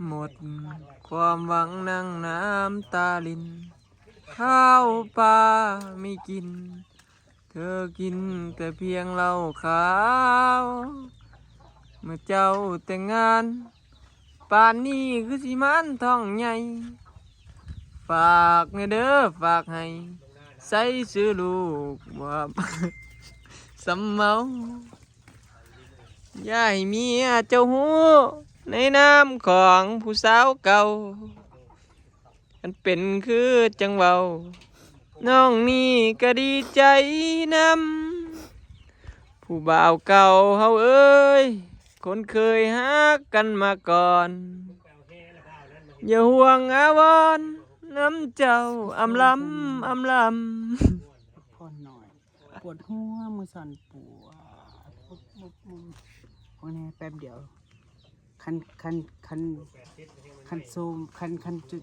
ໝົດຄວາມຫວັງນັ່ງນ້ຳຕາລິນ ເຂົ້າປ່າມີກິນ ເທີກິນແຕ່ພຽງເຫຼົ້າຂາວ ເມື່ອເຈົ້າແຕ່ງງານ ປານນີ້ຄືຊິມານທ້ອງໃຫຍ່ ຝາກແດ່ເດີຝາກໃຫ້ ໃສ່ຊື່ລູກວ່າ ສຳເມົາ ຢ່າໃຫ້ເມຍເຈົ້າຮູ້ ໃນນາມຂອງຜູ້ສາວເກົ່າ ຄັນເປັນຄືຈັ່ງເວົ້າ ນ້ອງນີ້ກໍດີໃຈນຳ ຜູ້ບ່າວເກົ່າເຮົາເອີຍ ຄົນເຄີຍຮັກກັນມາກ່ອນ ຢ່າຫ່ວງອາວອນນຳເຈົ້າ ອຳລຳ ອຳລຳ. ພັກຜ່ອນໜ້ອຍ ປວດຫົວ ມືສັ່ນປວດ ໂອ້ຍ ແປັບດຽວ ຄັນ ຄັນ ຄັນ ຄັນໂຊມ ຄັນ ຄັນຈຸດ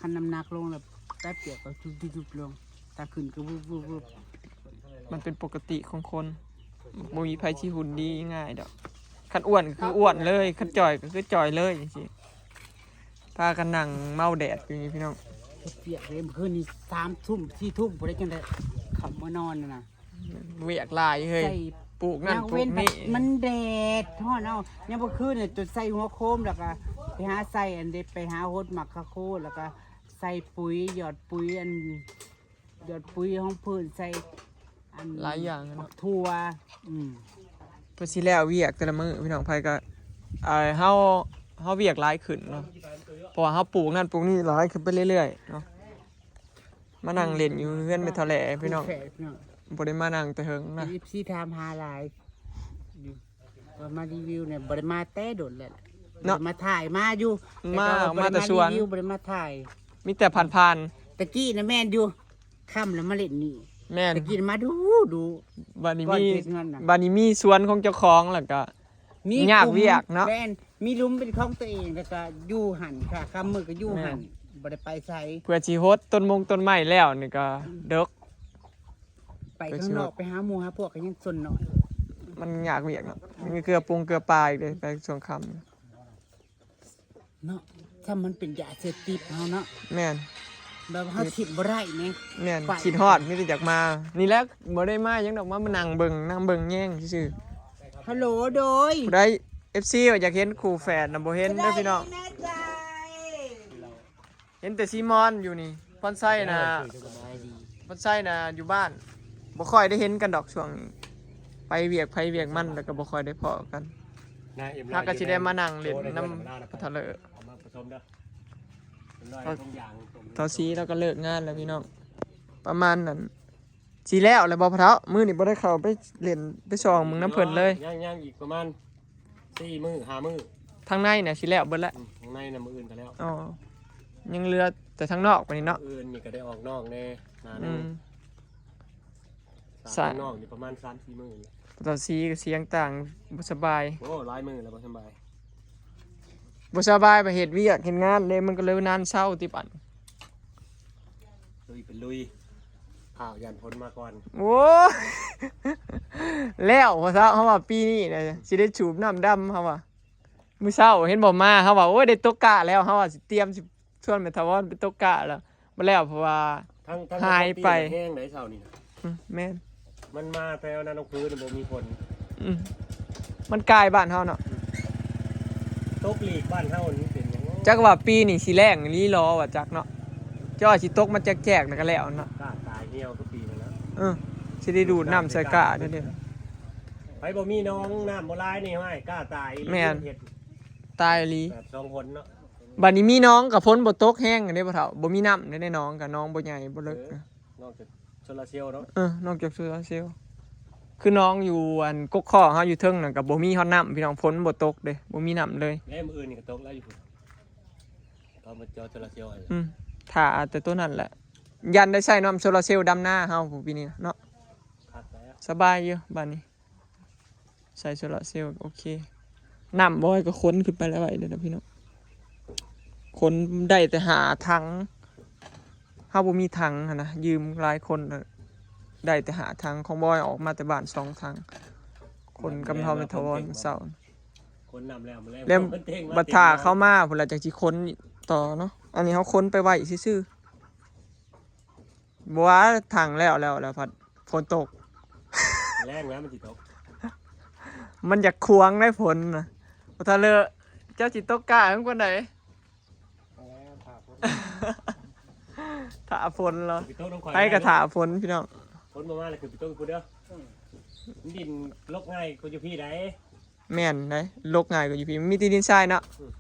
ຄັນນ້ຳໜັກລົງແລ້ວ ແປັບດຽວກໍຈຸບໆໆລົງ ຕາຂຶ້ນກໍວຶບໆໆ. ມັນເປັນປົກກະຕິຂອງຄົນ ບໍ່ມີໃຜຊິຫຸ່ນດີງ່າຍດອກ ຄັນອ້ວນກໍຄືອ້ວນເລີຍ ຄັນຈ່ອຍກໍຄືຈ່ອຍເລີຍຈັ່ງຊີ້ ພາກັນນັ່ງເມົາແດດຢູ່ນີ້ພີ່ນ້ອງ ເຮັດວຽກເດ້ ມື້ຄືນນີ້ສາມທຸ່ມສີ່ທຸ່ມ ບໍ່ໄດ້ຈັ່ງໃດ ເຂົ້າມານອນນະ ວຽກຫຼາຍເຮີ້ຍ ປູກນັ້ນປູກນີ້ ມັນແດດຮ້ອນເອົາ ຍາມມື້ຄືນນີ້ຈົນໃສ່ຫົວໂຄມ ແລ້ວກໍໄປຫາໃສ່ອັນເດ ໄປຫາຫົດໝາກຂາໂຄດ ແລ້ວກໍໃສ່ປຸຍ ຢອດປຸຍ ອັນ ຢອດປຸຍຮອງພື້ນ ໃສ່ອັນ ຫຼາຍຢ່າງເນາະ ໝາກຖົ່ວ ອືມ ເພື່ອຊິແລ້ວວຽກແຕ່ລະມື້ພີ່ນ້ອງ ໃຜກໍ ເອີ ເຮົາ ເຮົາວຽກຫຼາຍຂຶ້ນເນາະ ເພາະວ່າເຮົາປູກນັ້ນປູກນີ້ຫຼາຍຂຶ້ນໄປເລື້ອຍໆເນາະ. ມານັ່ງຫຼິ້ນຢູ່ເຮືອນແມ່ເຖົ້າແຫຼພີ່ນ້ອງ ບໍ່ໄດ້ມານັ່ງແຕ່ເຫິງນະ ເອັຟຊີຖາມຫາຫຼາຍຢູ່ ວ່າມາຣີວິວແດ່ ບໍ່ໄດ້ມາແຕ່ດົນແລ້ວ ເນາະ ມາຖ່າຍມາຢູ່ ມາ ມາແຕ່ສວນ ບໍ່ໄດ້ມາຣີວິວ ບໍ່ໄດ້ມາຖ່າຍ ມີແຕ່ຜ່ານໆ ຕະກີ້ນະແມ່ນຢູ່ ຄ່ຳແລ້ວມາຫຼິ້ນນີ້ ແມ່ນ ຕະກີ້ມາດູໆ ບັດນີ້ມີ ບັດນີ້ມີສວນຂອງເຈົ້າຂອງ ແລ້ວກໍ ມີ ຍາກວຽກເນາະ ແມ່ນ ມີຫຼຸມເປັນຂອງຕົວເອງ ແລ້ວກໍຢູ່ຫັ້ນຄ່າ ຄ່ຳມື້ກໍຢູ່ຫັ້ນ ບໍ່ໄດ້ໄປໃສ ເພື່ອຊິຫົດຕົ້ນມົງຕົ້ນໄມ້ແລ້ວນີ້ກໍເດິກ ໄປຂ້າງນອກ ໄປຫາໝູ່ຫາພວກກໍຍັງສ່ວນໜ້ອຍ ມັນຍາກວຽກເນາະ ມີເກືອປົງເກືອປາອີກເດ້ ໄປຊ່ວງຄ່ຳ. ເນາະ ຊ້ຳມັນເປັນຢາເສບຕິດເຮົາເນາະ ແມ່ນ ແບບເຮົາຖິ້ມບໍ່ໄດ້ແໝ ແມ່ນ ຄິດຮອດມີແຕ່ຢາກມາ ນີ້ແຫຼະ ບໍ່ໄດ້ມາຫຍັງດອກ ມາ ມານັ່ງເບິ່ງ ນັ່ງເບິ່ງແຍງຊື່ໆ ຮັລໂຫຼ ໂດຍ ຜູ້ໃດ ເອັຟຊີ ວ່າຢາກເຫັນຄູ່ແຝດນະ ບໍ່ເຫັນເດີພີ່ນ້ອງ ເຫັນແຕ່ຊີມອນຢູ່ນີ້ ພອນໄຊນະ ພອນໄຊນະຢູ່ບ້ານ ບໍ່ຄ່ອຍໄດ້ເຫັນກັນດອກຊ່ວງນີ້ ໄປວຽກໃຜວຽກມັນ ແລ້ວກໍບໍ່ຄ່ອຍໄດ້ພໍ້ກັນ ເຮົາກໍຊິໄດ້ມານັ່ງຫຼິ້ນນຳພໍ່ເຖົ້າເລີ ເອົາມາປະສົມເດີ ເຖົ້າສີລາວກໍເລີກງານແລ້ວພີ່ນ້ອງ ປະມານນັ້ນ ຊິແລ້ວແລ້ວບໍ່ພໍ່ເຖົ້າ? ມື້ນີ້ບໍ່ໄດ້ເຂົ້າໄປຫຼິ້ນໄປສ່ອງເບິ່ງນຳເພິ່ນເລີຍ ຍັງ ຍັງອີກປະມານ ສີ່ມື້ ຫ້າມື້ ທາງໃນນະຊິແລ້ວເບິດແລ້ວ ອືມ ທາງໃນນະມື້ອື່ນກໍແລ້ວ ອໍ ຍັງເຫຼືອແຕ່ທາງນອກບາດນີ້ເນາະ ມື້ອື່ນນີ້ກໍໄດ້ອອກນອກແດ່ ໜ້າໜຶ່ງ ອືມ ສາມ ສາມ ທາງນອກນີ້ປະມານສາມສີ່ມື້ນີ້ແຫຼະ ເຖົ້າສີກໍສຽງຕ່າງ ບໍ່ສະບາຍ ໂອ້ ຫຼາຍມື້ແລ້ວບໍ່ສະບາຍ ບໍ່ສະບາຍໄປເຮັດວຽກເຮັດງານເດ້ ມັນກໍເລີຍນານເຊົາຕິບັດ ລຸຍເປັນລຸຍ ອ້າວ ຢ້ານຝົນມາກ່ອນ ໂອ້ ແລ້ວພໍ່ເຖົ້າ ເຮົາວ່າປີນີ້ນະ ຊິໄດ້ສູບນ້ຳດຳ ເຮົາວ່າ ມື້ເຊົ້າເຫັນບໍ່ມາ ເຮົາວ່າ ໂອ້ຍ ໄດ້ຕົກກ້າແລ້ວ ເຮົາວ່າຊິຕຽມຊິຊວນແມ່ຖາວອນໄປຕົກກ້າແລ້ວ ບໍ່ແລ້ວ ເພາະວ່າ ທັງ ທັງ ຫາຍໄປ ແຮງໃດເຊົ້ານີ້ນະ ອືມ ແມ່ນ ມັນມາແຖວນາໜອງຜືນບໍ່ມີຝົນ ອືມ ມັນກາຍບ້ານເຮົາເນາະ ຕົກຫຼີກບ້ານເຮົານີ້ເປັນຫຍັງ ຈັກວ່າປີນີ້ຊິແລ້ງອີ່ຫຼີຫຼໍວ່າຈັກເນາະ ເຈົ້າວ່າຊິຕົກມາແຈກໆ ແລ້ວກໍແລ້ວເນາະ ກ້າຕາຍຫ່ຽວຄືປີນັ້ນແລ້ວ ເອີ ຊິໄດ້ດູດນ້ຳໃສ່ກ້າເດ້ ໃຜບໍ່ມີໜອງ ນ້ຳບໍ່ຫຼາຍນີ້ ຫ້ວຍ ກ້າຕາຍອີ່ຫຼີ ແມ່ນ ເຮັດ ຕາຍອີ່ຫຼີ ແບບສອງຄົນເນາະ ບັດນີ້ມີໜອງກໍຝົນບໍ່ຕົກແຮງເດ້ພໍ່ເຖົ້າ ບໍ່ມີນ້ຳເດ້ໃນໜອງ ກໍໜອງບໍ່ໃຫຍ່ບໍ່ເລິກ ເອີ ນອກຈາກໂຊລາເຊວເນາະ ເອີ ນອກຈາກໂຊລາເຊວ ຄືໜອງຢູ່ອັນກົກຄໍ້ເຮົາຢູ່ເທິງນັ້ນກໍບໍ່ມີຮອດນ້ຳພີ່ນ້ອງ ຝົນບໍ່ຕົກເດ້ ບໍ່ມີນ້ຳເລີຍ ແລ້ວມື້ອື່ນນີ້ກໍຕົກແລ້ວຢູ່ພຸ້ນ ເຂົາມາເຈາະໂຊລາເຊວໃຫ້ ອືມ ຖ້າແຕ່ໂຕນັ້ນແຫຼະ ຢ້ານໄດ້ໃຊ້ນ້ຳໂຊລາເຊວດຳນາເຮົາຜູ້ປີນີ້ເນາະ ຄັກແລ້ວ ສະບາຍຢູ່ບາດນີ້ ໃຊ້ໂຊລາເຊວ ໂອເຄ ນ້ຳບໍ່ໃຫ້ກໍຂົນຂຶ້ນໄປແລ້ວໄວ້ເດີນະພີ່ນ້ອງ ຂົນໄດ້ແຕ່ຫ້າຖັງ ເຮົາບໍ່ມີຖັງຫັ້ນນະ ຢືມຫຼາຍຄົນ ໄດ້ແຕ່ຫ້າຖັງ ຂອງບອຍອອກມາແຕ່ບ້ານສອງຖັງ ຂົນກັບເຮົາແມ່ນຖາວອນເຊົ້າ ຄົນນຳແລ້ວ ມື້ແລງ ແລ້ວ ເພິ່ນເທັງມາ ບັດຖ້າເຕັມເລີຍ ເຂົາມາພຸ້ນລະ ຈັ່ງຊິຂົນຕໍ່ເນາະ. ອັນນີ້ເຮົາຂົນໄປໄວ້ຊື່ໆ ບໍ່ວ່າຖັງແລ້ວ ແລ້ວ ແລ້ວພັດຝົນຕົກ ແລງແລ້ວມັນຊິຕົກ ມັນຢາກຂວາງໄດ໋ຝົນນະ. ບໍ່ທັນເລີ ເຈົ້າຊິຕົກກ້າເຖິງປານໃດ? ຖ້າຝົນເນາະ ໄປຕົກນຳຂ້ອຍ ໃຜກໍຖ້າຝົນພີ່ນ້ອງ. ຝົນບໍ່ມາແລ້ວ ຂຶ້ນໄປຕົກຢູ່ພຸ້ນເດີ. ອືມ ມັນດິນລົກງ່າຍກວ່າຢູ່ພີ້ໃດ໋. ແມ່ນໃດ໋ ລົກງ່າຍກວ່າຢູ່ພີ້ ມີແຕ່ດິນຊາຍເນາະ. ອືມ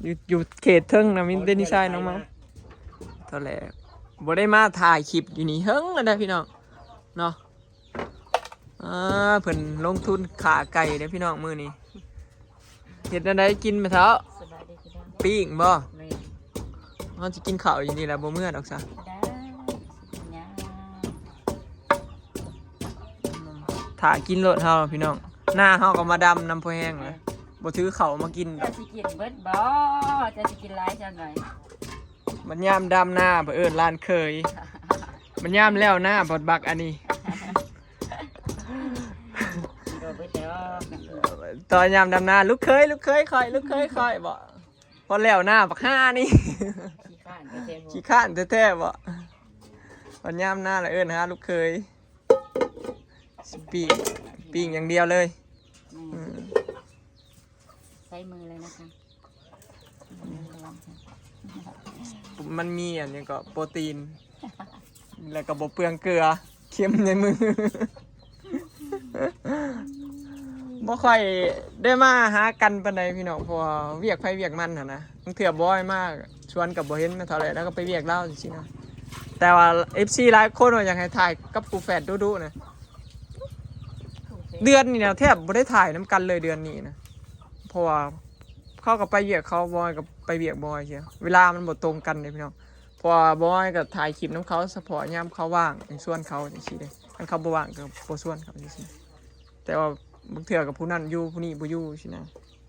ຢູ່ ຢູ່ເຂດເທິງນະ ມີແຕ່ດິນຊາຍ ນ້ອງເມົາ. ຕອນແລກບໍ່ໄດ້ມາຖ່າຍຄລິບຢູ່ນີ້ເຫິງແລ້ວເດ້ພີ່ນ້ອງເນາະ. ອ່າ ເພິ່ນລົງທຶນຂ້າໄກ່ເດ້ພີ່ນ້ອງມື້ນີ້. ເຮັດແນວໃດກິນແມ່ເຖົ້າ? ສະບາຍດີພີ່ນ້ອງ. ປີ້ງບໍ່? ແມ່ນ. ເຮົາຊິກິນເຂົ້າຢູ່ນີ້ແຫຼະ ບໍ່ເມືອດອກຊະ. ໄດ້ ຊິກິນຫຍັງ? ຖ້າກິນໂລດເຮົາພີ່ນ້ອງ. ໜ້າເຮົາກໍມາດຳນຳພໍແຮງແຫຼະ ບໍ່ຖືເຂົ້າມາກິນດອກ. ເຈົ້າຊິກິນເບິດບໍ່? ເຈົ້າຊິກິນຫຼາຍສ່ຳໃດ? ບັດຍາມດຳນາ ບັດເອີ້ນຫຼານເຂີຍ. ບັດຍາມແລ້ວນາ ບັດບັກອັນນີ້. ກິນບໍ່ເບິດດອກ. ຕອນຍາມດຳນາ ລູກເຂີຍ ລູກເຂີຍຂ້ອຍ ລູກເຂີຍຂ້ອຍ ບໍ່. ພໍແລ້ວນາ ບັກຫ່ານີ້ ຂີ້ຄ້ານແທ້ໆ ບໍ່? ຂີ້ຄ້ານແທ້ໆ ບໍ່? ບັດຍາມນາລະເອີ້ນຫາລູກເຂີຍ ປີ້ງ ປີ້ງຢ່າງດຽວເລີຍ. ອືມ ອືມ ໃຊ້ມືເລີຍນະຄະ. ມັນມີອັນຫຍັງເກາະ ໂປຣຕີນ ແລ້ວກໍບໍ່ເປືອງເກືອ ເຄັມໃນມື. ບໍ່ຄ່ອຍໄດ້ມາຫາກັນປານໃດພີ່ນ້ອງ ເພາະວ່າວຽກໃຜວຽກມັນຫັ້ນນະ. ບາງເທື່ອບອຍມາຊວນກໍບໍ່ເຫັນແມ່ເຖົ້າແຫຼະ ແລ້ວກໍໄປວຽກລາວຈັ່ງຊີ້ນະ. ແຕ່ວ່າເອັຟຊີຫຼາຍຄົນວ່າຢາກໃຫ້ຖ່າຍກັບຄູ່ແຝດດຸໆນະ. ເດືອນນີ້ນະ ແທບບໍ່ໄດ້ຖ່າຍນຳກັນເລີຍເດືອນນີ້ນະ ເພາະວ່າ ເຂົາກໍໄປວຽກເຂົາ ບອຍກໍໄປວຽກບອຍ ເວລາມັນບໍ່ຕົງກັນເດ້ພີ່ນ້ອງ. ເພາະວ່າບອຍກໍຖ່າຍຄລິບນຳເຂົາສະເພາະຍາມເຂົາວ່າງ ຈັ່ງຊວນເຂົາຈັ່ງຊີ້ເດ້. ຄັນເຂົາບໍ່ວ່າງກໍບໍ່ຊວນເຂົາຈັ່ງຊີ້. ແຕ່ວ່າບາງເທື່ອກໍຜູ້ນັ້ນຢູ່ ຜູ້ນີ້ບໍ່ຢູ່ຊີ້ນະ.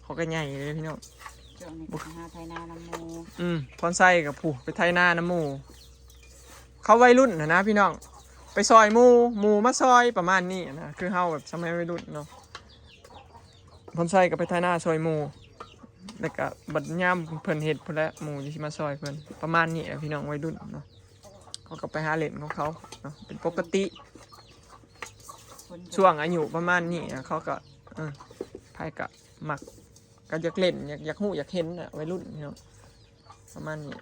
ເຂົາກໍໃຫຍ່ເດ້ພີ່ນ້ອງ. ຊ່ວງນີ້ກໍໄປຫາໄຖນານຳໝູ່. ອືມ ພອນໄຊກໍຜູ້ໄປໄຖນານຳໝູ່. ເຂົາໄວລຸ້ນຫັ້ນນະພີ່ນ້ອງ ໄປຊ່ອຍໝູ່ ໝູ່ມາຊ່ອຍ ປະມານນີ້ນະ. ຄືເຮົາແບບສະໄໝໄວລຸ້ນເນາະ ພອນໄຊກໍໄປໄຖນາຊ່ອຍໝູ່ ແລ້ວກໍບັດຍາມເພິ່ນເຮັດພຸ້ນແຫຼະ ໝູ່ຊິມາຊ່ອຍເພິ່ນ ປະມານນີ້ແຫຼະພີ່ນ້ອງ ໄວລຸ້ນເນາະ. ເຂົາກໍໄປຫາຫຼິ້ນຂອງເຂົາເນາະ ເປັນປົກກະຕິ. ຊ່ວງອາຍຸປະມານນີ້ນະ ເຂົາກໍ ເອີ ໃຜກໍມັກ ກໍຢາກຫຼິ້ນ ຢາກ ຢາກຮູ້ຢາກເຫັນນະ ໄວລຸ້ນເນາະ ປະມານນີ້.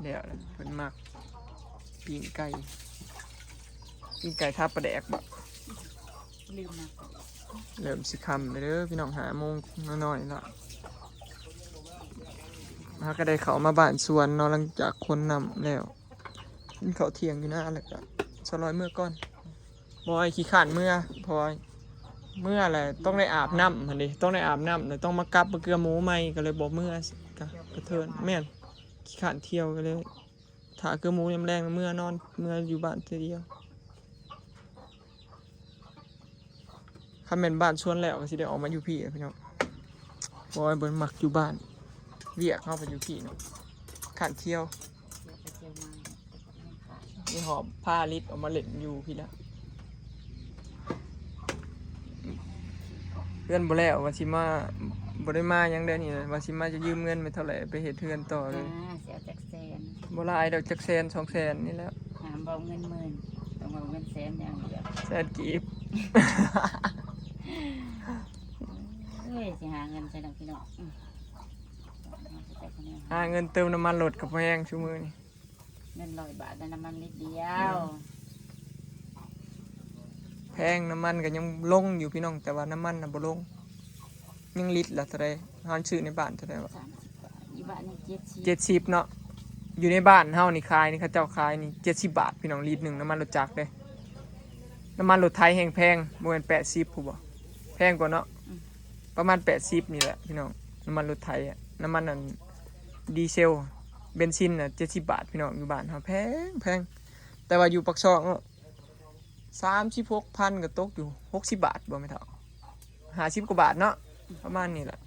ແລ້ວເພິ່ນມັກປີ້ງໄກ່ ປີ້ງໄກ່ທາປາແດກບໍ? ລືມນະ. ເລີ່ມຊິຄ່ຳແລ້ວເດີພີ່ນ້ອງ ຫ້າໂມງນ້ອຍໆແລ້ວ. ເຮົາກໍໄດ້ເຂົ້າມາບ້ານສວນເນາະ ຫຼັງຈາກຂົນນ້ຳແລ້ວ ກິນເຂົ້າທ່ຽງຢູ່ນາ ແລ້ວກໍສາວລອຍເມືອກ່ອນ. ບໍ່ ຂີ້ຄ້ານເມືອ ເພາະວ່າເມືອແຫຼະຕ້ອງໄດ້ອາບນ້ຳຫັ້ນເດ ຕ້ອງໄດ້ອາບນ້ຳ ແລ້ວຕ້ອງມາກັບມາເກືອໝູໃໝ່ ກໍເລີຍບໍ່ເມືອ ກະ ກະເທີນ. ແມ່ນ ຂີ້ຄ້ານທ່ຽວ ກໍເລີຍຖ້າເກືອໝູຍາມແລງ ເມືອນອນ ເມືອຢູ່ບ້ານເທື່ອດຽວ. ຄັນແມ່ນບ້ານສວນແລ້ວ ກໍຊິໄດ້ອອກມາຢູ່ພີ້ແຫຼະພີ່ນ້ອງ. ບໍ່ ເພິ່ນມັກຢູ່ບ້ານ ວຽກເຮົາໄປຢູ່ພີ້ເນາະ ຄ້ານທ່ຽວ. ມີຫອບພາລິດອອກມາຫຼິ້ນຢູ່ພີ້ລະ. ເຮືອນບໍ່ແລ້ວ ວ່າຊິມາ ບໍ່ໄດ້ມາຫຍັງເດ້ນີ້ ວ່າຊິມາຢືມເງິນແມ່ເຖົ້າແຫຼະ ໄປເຮັດເຮືອນຕໍ່ເລີຍ. ອ່າ ຊິເອົາຈັກແສນ? ບໍ່ຫຼາຍດອກ ຈັກແສນສອງແສນນີ້ແຫຼະ. ຫ້າມເວົ້າເງິນໝື່ນ ຕ້ອງເວົ້າເງິນແສນຢ່າງດຽວ. ແສນກີບ. ເອີຍ ຊິຫາເງິນໃສເນາະພີ່ນ້ອງ. ອືມ ຫາເງິນເຕີມນ້ຳມັນລົດກໍບໍ່ແຮງຊຸມື້ນີ້. ເງິນຮ້ອຍບາດ ແຕ່ນ້ຳມັນລິດດຽວ. ອືມ ແພງ ນ້ຳມັນກໍຍັງລົງຢູ່ພີ່ນ້ອງ ແຕ່ວ່ານ້ຳມັນນະບໍ່ລົງ. ຍັງລິດລະເທົ່າໃດ? ເຮົາຊື້ໃນບ້ານເທົ່າໃດວະ? ສາມສິບບາດ ຢູ່ບ້ານນີ້ເຈັດສິບ. ເຈັດສິບເນາະ. ຢູ່ໃນບ້ານເຮົານີ້ຂາຍນີ້ ເຂົາເຈົ້າຂາຍນີ້ເຈັດສິບບາດພີ່ນ້ອງ ລິດໜຶ່ງ ນ້ຳມັນລົດຈັກເດ້. ນ້ຳມັນລົດໄຖແຮງແພງ ບໍ່ແມ່ນແປດສິບພຸ້ນບໍ? ແພງກວ່າເນາະ. ອືມ ປະມານແປດສິບນີ້ແຫຼະພີ່ນ້ອງ ນ້ຳມັນລົດໄຖອະ. ນ້ຳມັນອັນດີເຊວ ເບັນຊິນນະ ເຈັດສິບບາດພີ່ນ້ອງ ຢູ່ບ້ານເຮົາ ແພງ ແພງ. ແຕ່ວ່າຢູ່ປາກຊ່ອງເນາະ ສາມສິບຫົກພັນ ກໍຕົກຢູ່ຫົກສິບບາດບໍແມ່ເຖົ້າ? ຫ້າສິບກວ່າບາດເນາະ ປະມານນີ້ແຫຼະ.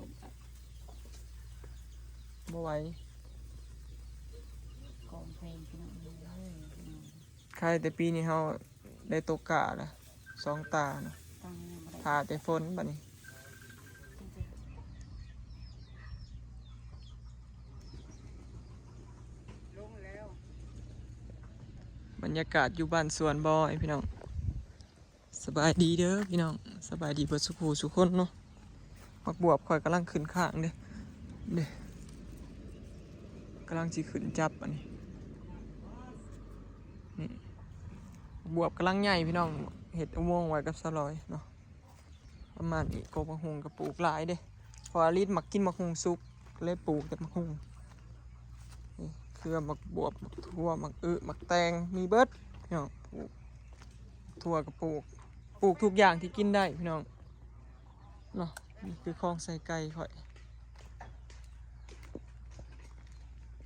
ບໍ່ໄຫວ ຂອງແພງພີ່ນ້ອງເອີຍ. ຂາຍແຕ່ປີນີ້ເຮົາໄດ້ຕົກກ້າລະ ສອງຕານະ ຕັ້ງຍັງບໍ່ໄດ້ ຖ້າແຕ່ຝົນບັດນີ້. ບັນຍາກາດຢູ່ບ້ານສວນບອຍພີ່ນ້ອງ. ສະບາຍດີເດີພີ່ນ້ອງ, ສະບາຍດີເບິດສູ່ຜູ້ສູ່ຄົນເນາະ. ໝາກບວບຂ້ອຍກຳລັງຂຶ້ນຄ້າງເດ້ ເດ້ ກຳລັງຊິຂຶ້ນຈັບອັນນີ້. ນີ້ ໝາກບວບກຳລັງໃຫຍ່ພີ່ນ້ອງ, ເຮັດອຸໂມງໄວ້ກັບສາວລອຍເນາະ. ປະມານນີ້. ກົກໝາກຫຸ່ງກໍປູກຫຼາຍເດ້ ເພາະວ່າລິດມັກກິນໝາກຫຸ່ງສຸກ ເລີຍປູກແຕ່ໝາກຫຸ່ງ. ນີ້ເຄືອໝາກບວບ ໝາກຖົ່ວ ໝາກອຶ ໝາກແຕງ ມີເບິດພີ່ນ້ອງ. ປູກ ຖົ່ວກໍປູກ ປູກທຸກຢ່າງທີ່ກິນໄດ້ພີ່ນ້ອງເນາະ. ນີ້ຄືຄອງໃສ່ໄກ່ຂ້ອຍ.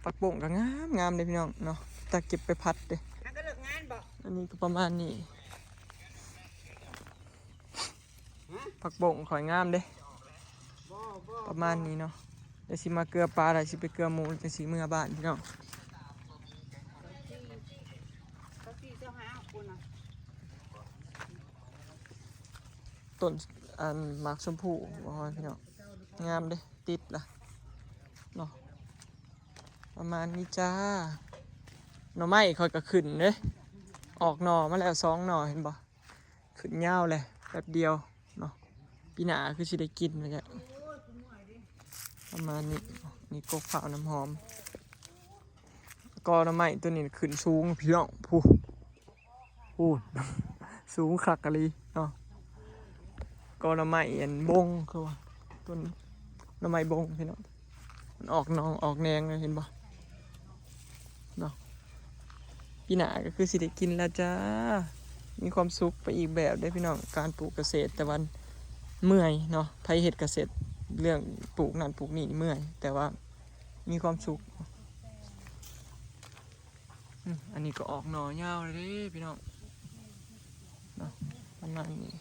ຜັກບົ້ງກໍງາມໆເດ້ພີ່ນ້ອງເນາະ, ຕາເກັບໄປຜັດເດ້. ອັນນີ້ກໍປະມານນີ້. ຜັກບົ້ງຂ້ອຍງາມເດ້. ປະມານນີ້ເນາະ. ດຽວຊິມາເກືອປາ ແລ້ວຊິໄປເກືອໝູ ແລ້ວຈັ່ງຊິເມືອບ້ານພີ່ນ້ອງ. ຕົ້ນອັນໝາກຊົມພູບໍ່ຮອດພີ່ນ້ອງ, ງາມເດ້ ຕິດລະເນາະ. ປະມານນີ້ຈ້າ. ໜໍ່ໄມ້ຂ້ອຍກໍຂຶ້ນເດ້, ອອກໜໍ່ມາແລ້ວສອງໜໍ່ ເຫັນບໍ່? ຂຶ້ນຍາວແຫຼະ ແປັບດຽວເນາະ, ປີໜ້າຄືຊິໄດ້ກິນແລ້ວ. ປະມານນີ້. ນີ້ກົກພ້າວນ້ຳຫອມ. ກໍໜໍ່ໄມ້ຕົວນີ້ຂຶ້ນສູງພີ່ນ້ອງ ພູ້ນ ພູ້ນ ສູງຄັກອີ່ຫຼີເນາະ. ກໍໜໍ່ໄມ້ອັນບົງ ຄືວ່າຕົ້ນໜໍ່ໄມ້ບົງພີ່ນ້ອງ. ມັນອອກໜອງອອກແໜງເລີຍ ເຫັນບໍ່ເນາະ. ປີໜ້າກໍຄືຊິໄດ້ກິນແລ້ວຈ້າ. ມີຄວາມສຸກໄປອີກແບບເດ້ພີ່ນ້ອງ ການປູກກະເສດ, ແຕ່ວ່າເມື່ອຍເນາະ. ໃຜເຮັດກະເສດ ເລື່ອງປູກນັ້ນປູກນີ້ເມື່ອຍ ແຕ່ວ່າມີຄວາມສຸກ. ອືມ ອັນນີ້ກໍອອກໜໍ່ຍາວເລີຍເດ້ພີ່ນ້ອງເນາະ. ປະມານນີ້.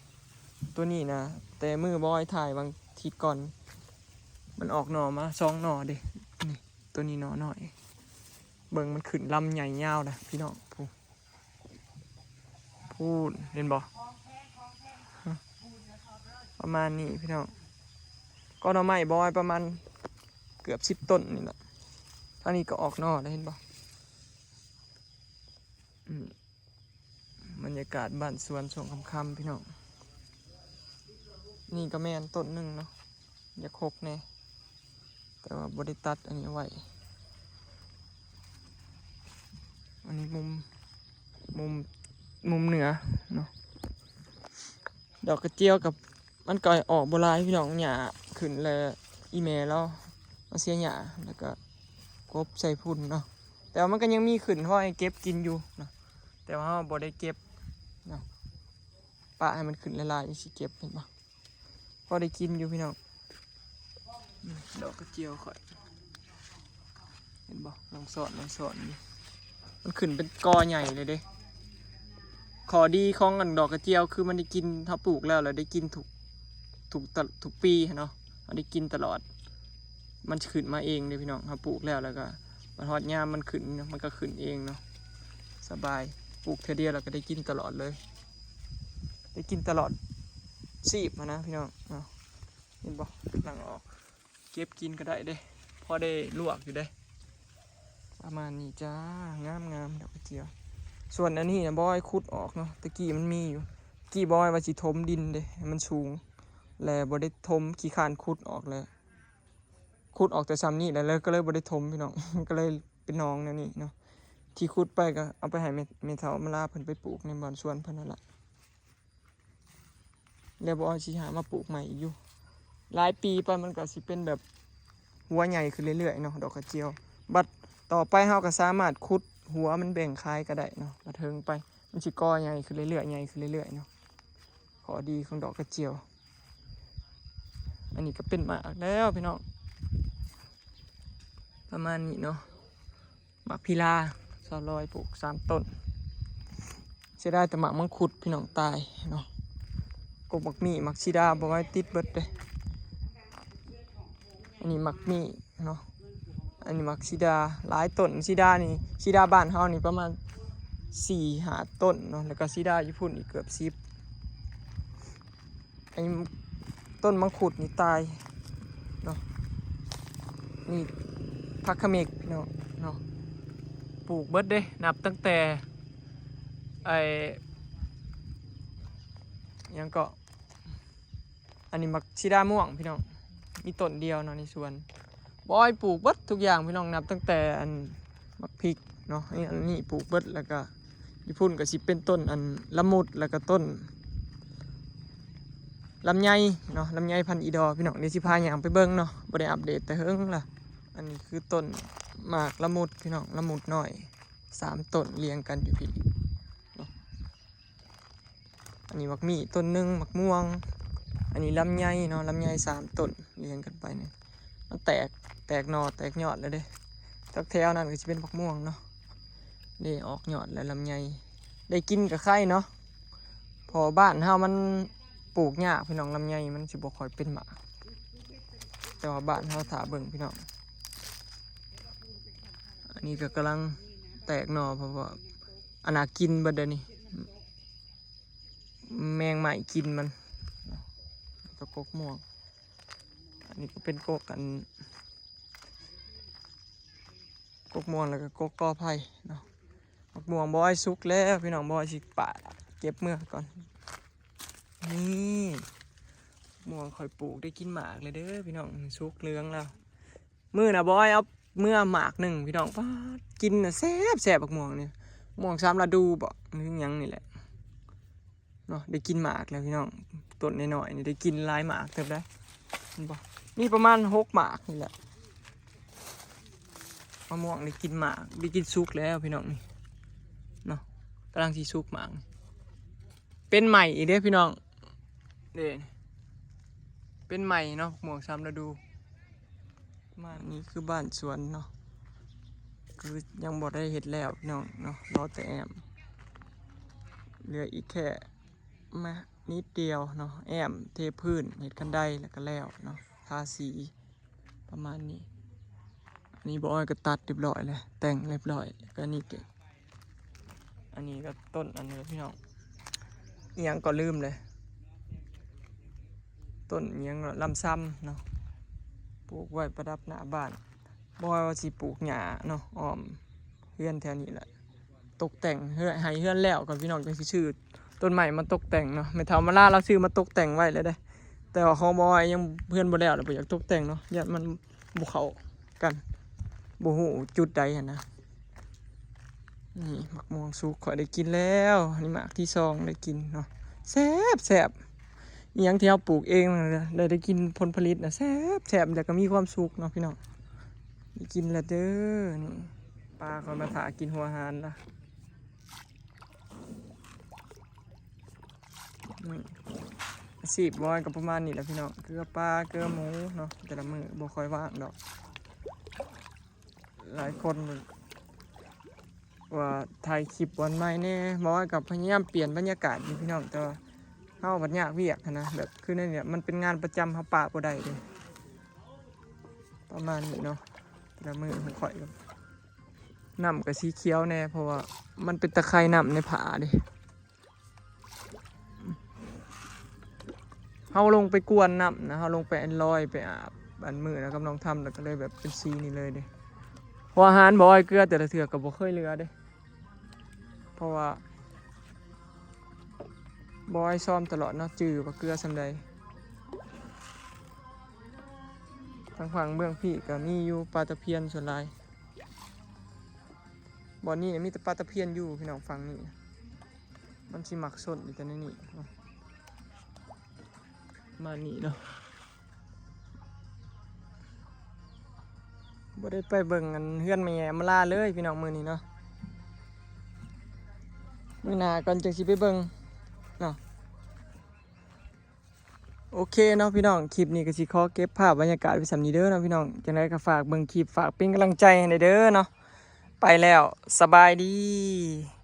ຕົວນີ້ນະ ແຕ່ມື້ບອຍຖ່າຍຫວ່າງທິດກ່ອນ ມັນອອກໜໍ່ມາສອງໜໍ່ເດ້. ນີ້ ຕົວນີ້ໜໍ່ນ້ອຍ. ເບິ່ງ ມັນຂຶ້ນລຳໃຫຍ່ຍາວນະພີ່ນ້ອງ. ພູ້ນ ພູ້ນ ເຫັນບໍ່? ປະມານນີ້ພີ່ນ້ອງ. ກໍໜໍ່ໄມ້ບອຍປະມານເກືອບສິບຕົ້ນນີ້ແຫຼະ. ທາງນີ້ກໍອອກໜໍ່ແລ້ວ ເຫັນບໍ່? ອືມ ບັນຍາກາດບ້ານສວນຊ່ວງຄ່ຳໆ ພີ່ນ້ອງ. ນີ້ກໍແມ່ນຕົ້ນໜຶ່ງເນາະ, ຢາກຫົກແດ່ ແຕ່ວ່າບໍ່ໄດ້ຕັດອັນນີ້ໄວ້. ອັນນີ້ມຸມ ມຸມ ມຸມເໜືອເນາະ. ດອກກະຈຽວກັບ ມັນກໍອອກບໍ່ຫຼາຍພີ່ນ້ອງ, ຫຍ້າຂຶ້ນແລ້ວ ອີ່ແມ່ລາວມາເສຍຫຍ້າ ແລ້ວກໍກົບໃສ່ພຸ້ນເນາະ. ແຕ່ວ່າມັນກໍຍັງມີຂຶ້ນພໍໃຫ້ເກັບກິນຢູ່ເນາະ, ແຕ່ວ່າເຮົາບໍ່ໄດ້ເກັບເນາະ, ປະໃຫ້ມັນຂຶ້ນຫຼາຍໆ ຈັ່ງຊິເກັບ ເຫັນບໍ່? ພໍໄດ້ກິນຢູ່ພີ່ນ້ອງ. ອືມ ດອກກະຈຽວຂ້ອຍ ເຫັນບໍ່? ລອງສອນ ລອງສອນຢູ່. ມັນຂຶ້ນເປັນກໍໃຫຍ່ເລີຍເດ້. ຂໍ້ດີຂອງອັນດອກກະຈຽວຄືມັນໄດ້ກິນ, ເຮົາປູກແລ້ວ ແລ້ວໄດ້ກິນທຸກ ທຸກ ທຸກປີເນາະ, ເຮົາໄດ້ກິນຕະຫຼອດ. ມັນຊິຂຶ້ນມາເອງເດ້ພີ່ນ້ອງ, ເຮົາປູກແລ້ວ ແລ້ວກໍມາຮອດຍາມມັນຂຶ້ນເນາະ, ມັນກໍຂຶ້ນເອງເນາະ, ສະບາຍ. ປູກເທື່ອດຽວ ແລ້ວກໍໄດ້ກິນຕະຫຼອດເລີຍ, ໄດ້ກິນຕະຫຼອດຊີບຫັ້ນນະພີ່ນ້ອງເນາະ. ເຫັນບໍ່? ກຳລັງອອກ. ເກັບກິນກໍໄດ້ເດ້, ພໍໄດ້ລວກຢູ່ເດ້. ປະມານນີ້ຈ້າ, ງາມໆ ດອກກະຈຽວ. ສ່ວນອັນນີ້ນະ ບອຍຂຸດອອກເນາະ, ແຕ່ກີ້ມັນມີຢູ່. ກີ້ບອຍວ່າຊິຖົມດິນເດ້ ໃຫ້ມັນສູງ ແລະບໍ່ໄດ້ຖົມ, ຂີ້ຄ້ານຂຸດອອກ ແລະຂຸດອອກແຕ່ຊ່ຳນີ້ແຫຼະ, ແລ້ວກໍເລີຍບໍ່ໄດ້ຖົມພີ່ນ້ອງ, ກໍເລີຍເປັນໜອງແນວນີ້ເນາະ. ທີ່ຂຸດໄປກໍເອົາໄປໃຫ້ແມ່ ແມ່ເຖົ້າມາລາເພິ່ນໄປປູກໃນບ່ອນສວນເພິ່ນຫັ້ນລະ. ແລ້ວບໍ່ຊິຫາມາປູກໃໝ່ອີກຢູ່. ຫຼາຍປີໄປມັນກໍຊິເປັນແບບຫົວໃຫຍ່ຂຶ້ນເລື້ອຍໆເນາະ ດອກກະຈຽວ. ບັດຕໍ່ໄປເຮົາກໍສາມາດຂຸດຫົວມັນແບ່ງຂາຍກໍໄດ້ເນາະ, ບັດເຖິງໄປມັນຊິກໍໃຫຍ່ຂຶ້ນເລື້ອຍໆ ໃຫຍ່ຂຶ້ນເລື້ອຍໆເນາະ. ຂໍ້ດີຂອງດອກກະຈຽວ. ອັນນີ້ກໍເປັນໝາກແລ້ວພີ່ນ້ອງ, ປະມານນີ້ເນາະ. ໝາກພີລາ ສາວລອຍປູກສາມຕົ້ນ. ເສຍດາຍແຕ່ໝາກມັງຄຸດພີ່ນ້ອງ ຕາຍເນາະ. ກົກໝາກມີ້ ໝາກສີດາ ບໍ່ໄວ້ຕິດເບິດເດ້. ອັນນີ້ໝາກມີ້ເນາະ, ອັນນີ້ໝາກສີດາ ຫຼາຍຕົ້ນ. ສີດານີ້ ສີດາບ້ານເຮົານີ້ປະມານສີ່ຫ້າຕົ້ນເນາະ, ແລ້ວກໍສີດາຢູ່ພຸ້ນອີກເກືອບສິບ. ອ້ຕົ້ນມັງຄຸດນີ້ຕາຍເນາະ. ນີ້ຜັກຂະເໝກເນາະ ເນາະ ປູກເບິດເດ້ ນັບຕັ້ງແຕ່ໄອ້ ຫຍັງເກາະ ອັນນີ້ໝາກສີດາມ່ວງພີ່ນ້ອງ ມີຕົ້ນດຽວເນາະໃນສວນ. ບອຍປູກເບິດທຸກຢ່າງພີ່ນ້ອງ ນັບຕັ້ງແຕ່ອັນໝາກພິກເນາະ ອັນນີ້ ອັນນີ້ປູກເບິດ. ແລ້ວກະຢູ່ພຸ້ນກະຊິເປັນຕົ້ນອັນລະມຸດ ແລ້ວກະຕົ້ນລຳໄຍເນາະ ລຳໄຍພັນອີດໍພີ່ນ້ອງ. ດຽວຊິພາຍ່າງໄປເບິ່ງເນາະ ບໍ່ໄດ້ອັບເດດແຕ່ເຫິງລະ. ອັນນີ້ຄືຕົ້ນໝາກລະມຸດພີ່ນ້ອງ ລະມຸດນ້ອຍ ສາມຕົ້ນລຽງກັນຢູ່ພີ້ເນາະ. ອັນນີ້ໝາກມີ້ຕົ້ນໜຶ່ງ ໝາກມ່ວງ ອັນນີ້ລຳໄຍເນາະ ລຳໄຍສາມຕົ້ນລຽງກັນໄປນີ້ ມັນແຕກ ແຕກໜໍ່ແຕກຍອດແລ້ວເດ້. ຈັກແຖວນັ້ນກະຊິເປັນໝາກມ່ວງເນາະ ເດ້ອອກຍອດແລ້ວ ລຳໄຍໄດ້ກິນກະໄຄເນາະ ເພາະບ້ານເຮົາມັນປູກຍາກພີ່ນ້ອງ ລຳໄຍມັນຊິບໍ່ຄ່ອຍເປັນໝາກ ແຕ່ວ່າບ້ານເຮົາຖ້າເບິ່ງພີ່ນ້ອງ. ອັນນີ້ກະກຳລັງແຕກໜໍ່ ເພາະວ່າອັນນ່າກິນເບິດເດ້ນີ້ ແມງໄມ້ກິນມັນ ແລ້ວກະກົກມ່ວງ. ອັນນີ້ກະເປັນກົກອັນ ກົກມ່ວງ ແລ້ວກະກົກກໍໄຜ່ເນາະ. ໝາກມ່ວງບອຍສຸກແລ້ວພີ່ນ້ອງ ບອຍຊິປາດເກັບເມືອກ່ອນ. ນີ້ໝາກມ່ວງຂ້ອຍປູກໄດ້ກິນໝາກແລ້ວເດີພີ່ນ້ອງ ສຸກເຫຼືອງແລ້ວ. ມື້ນະບອຍເອົາເມືອໝາກໜຶ່ງພີ່ນ້ອງ ປາດ ກິນນະແຊບໆ ໝາກມ່ວງນີ້ ໝາກມ່ວງສາມລະດູບໍ ຫຼືຫຍັງນີ້ແຫຼະເນາະ. ໄດ້ກິນໝາກແລ້ວພີ່ນ້ອງ ຕົ້ນນ້ອຍໆນີ້ໄດ້ກິນຫຼາຍໝາກເຕີບໄດ໋ ເຫັນບໍ່ ມີປະມານຫົກໝາກນີ້ແຫຼະ. ໝາກມ່ວງໄດ້ກິນໝາກ ໄດ້ກິນສຸກແລ້ວພີ່ນ້ອງນີ້ເນາະ ກຳລັງຊິສຸກໝາກ. ເປັນໃໝ່ອີກເດ້ພີ່ນ້ອງ ເດ້ ເປັນໃໝ່ເນາະ ໝາກມ່ວງສາມລະດູ. ມານີ້ຄືບ້ານສວນເນາະ ຄືຍັງບໍ່ໄດ້ເຮັດແລ້ວພີ່ນ້ອງເນາະ ລໍແຕ່ແອ້ມ ເຫຼືອອີກແຄ່ມານິດດຽວເນາະ ແອ້ມເທພື້ນ ເຮັດຄັນໄດ ແລ້ວກະແລ້ວເນາະ ທາສີ ປະມານນີ້. ອັນນີ້ບອຍກະຕັດຮຽບຮ້ອຍແລ້ວ ແຕ່ງຮຽບຮ້ອຍ ແລ້ວກະນີ້ກະ ອັນນີ້ກະຕົ້ນອັນນີ້ພີ່ນ້ອງ ອີ່ຫຍັງກະລືມເລີຍ ຕົ້ນອີ່ຫຍັງເນາະ ລຳຊຳເນາະ ປູກໄວ້ປະດັບໜ້າບ້ານ. ບອຍວ່າຊິປູກຫຍ້າເນາະ ອ້ອມເຮືອນແຖວນີ້ແຫຼະ ຕົກແຕ່ງເຮືອນ ໃຫ້ເຮືອນແລ້ວກ່ອນພີ່ນ້ອງ ຈັ່ງຊິຊື້ຕົ້ນໄມ້ມາຕົກແຕ່ງເນາະ. ແມ່ເຖົ້າມາລາລາວຊື້ມາຕົກແຕ່ງໄວ້ແລ້ວເດ້ ແຕ່ວ່າຂອງບອຍຍັງເຮືອນບໍ່ແລ້ວ ແລ້ວບໍ່ຢາກຕົກແຕ່ງເນາະ ຢ້ານມັນບໍ່ເຂົ້າກັນ ບໍ່ຮູ້ຈຸດໃດຫັ້ນນະ. ນີ້ໝາກມ່ວງສຸກຂ້ອຍໄດ້ກິນແລ້ວ ນີ້ໝາກທີສອງໄດ້ກິນເນາະ ແຊບໆ. ອີ່ຫຍັງທີ່ເຮົາປູກເອງ ແລ້ວໄດ້ກິນຜົນຜະລິດນະ ແຊບໆ ແລ້ວກະມີຄວາມສຸກເນາະພີ່ນ້ອງ. ໄດ້ກິນແລ້ວເດີ ນີ້ປາຂ້ອຍມາຖ້າກິນຫົວອາຫານລະ. ອາຊີບບອຍກະປະມານນີ້ແຫຼະພີ່ນ້ອງ ເກືອປາເກືອໝູເນາະ ແຕ່ລະມື້ບໍ່ຄ່ອຍວ່າງດອກ. ຫຼາຍຄົນວ່າຖ່າຍຄລິບບ່ອນໃໝ່ແດ່ ບອຍກະພະຍາຍາມປ່ຽນບັນຍາກາດຢູ່ພີ່ນ້ອງ ແຕ່ວ່າເຮົາບັດຍາກວຽກຫັ້ນນະ ແບບຄືໃນນີ້ມັນເປັນງານປະຈຳ ເຮົາປະບໍ່ໄດ້ເດ້ ປະມານນີ້ເນາະ. ແຕ່ລະມື້ຂອງຂ້ອຍ ນ້ຳກະສີຂຽວແດ່ ເພາະວ່າມັນເປັນຕາໄຄນ້ຳໃນຜາເດ້. ເຮົາລົງໄປກວນນ້ຳນະ ເຮົາລົງໄປອັນລອຍໄປອາບ ອັນມື້ນະກັບນ້ອງທຳ ແລ້ວກະເລີຍແບບເປັນສີນີ້ເລີຍເດ້. ເພາະອາຫານບໍ່ອ້ອຍເກືອແຕ່ລະເທື່ອກະບໍ່ເຄີຍເຫຼືອເດ້ ເພາະວ່າບໍ່ອ້ອຍຊ້ອມຕະຫຼອດເນາະ ຈື່ວ່າເກືອສ່ຳໃດ. ທາງຝັ່ງເບື້ອງພີ້ກະມີຢູ່ປາຕະພຽນສ່ວນຫຼາຍ ບ່ອນນີ້ມີແຕ່ປາຕະພຽນຢູ່ພີ່ນ້ອງ ຝັ່ງນີ້ ມັນຊິມັກຊົນຢູ່ແຕ່ໃນນີ້ເນາະ ປະມານນີ້ເນາະ. ບໍ່ໄດ້ໄປເບິ່ງອັນເຮືອນແມ່ໃຫຍ່ອຳມາລາເລີຍພີ່ນ້ອງມື້ນີ້ເນາະ ມື້ໜ້າກ່ອນຈັ່ງຊິໄປເບິ່ງເນາະ. ໂອເຄເນາະພີ່ນ້ອງ ຄລິບນີ້ກະຊິຂໍເກັບພາບບັນຍາກາດໄວ້ສ່ຳນີ້ເດີເນາະພີ່ນ້ອງ. ຈັ່ງໃດກະຝາກເບິ່ງຄລິບ ຝາກເປັນກຳລັງໃຈໃຫ້ແດ່ເດີເນາະ. ໄປແລ້ວ ສະບາຍດີ.